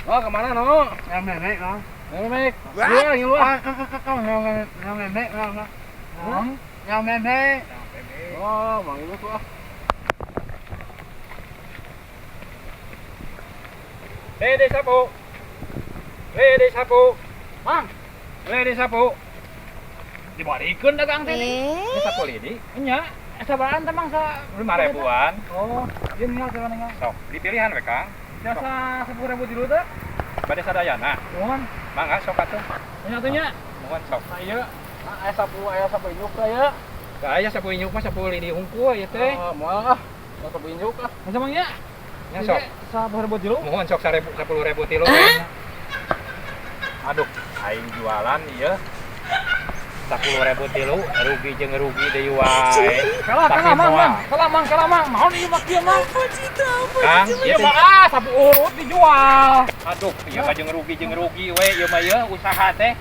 Oh, kemana no? Yang memek, Bang. Memek. Iya, ngilu ah. Yang memek, Bang. Yang memek. Oh, mang ngilu tuh ah. Lede sapu. Lede sapu. Mang, Lede sapu. Dibarikeun dagang teh nih. Ini sapu lidi. Nya, sabarahaan teh, Mang, sa 5 ribuan. Oh, ieu ninggal coba ninggal. Sok, dipilihan we, Kang. Biasa 10.000 tilu teh. Bade sadayana. Mohon. Mangga sok atuh. Nya atuh nya. Mohon sok. Nah, ieu. Nah, aya sapu injuk teh ya. Aya sapu injuk mah sapu lidi hungkul ieu teh. Oh, moal ah. Sapu injuk ah. Masa, Mang, nya? Nya sok. 10.000 tilu. Mohon sok 1000 10.000 tilu we. Aduh, aing jualan ieu. 10.000 tilu, rugi jeung rugi deui wae. Kalah, Tapi kalah, Mang, moal. Mang. Kalah, Mang, kalah, Mang. Naon ieu mah kieu, Mang? Kang, Ieu ieu mah ah sapu urut dijual. Aduh, ieu mah jeung rugi we ieu mah ieu usaha teh.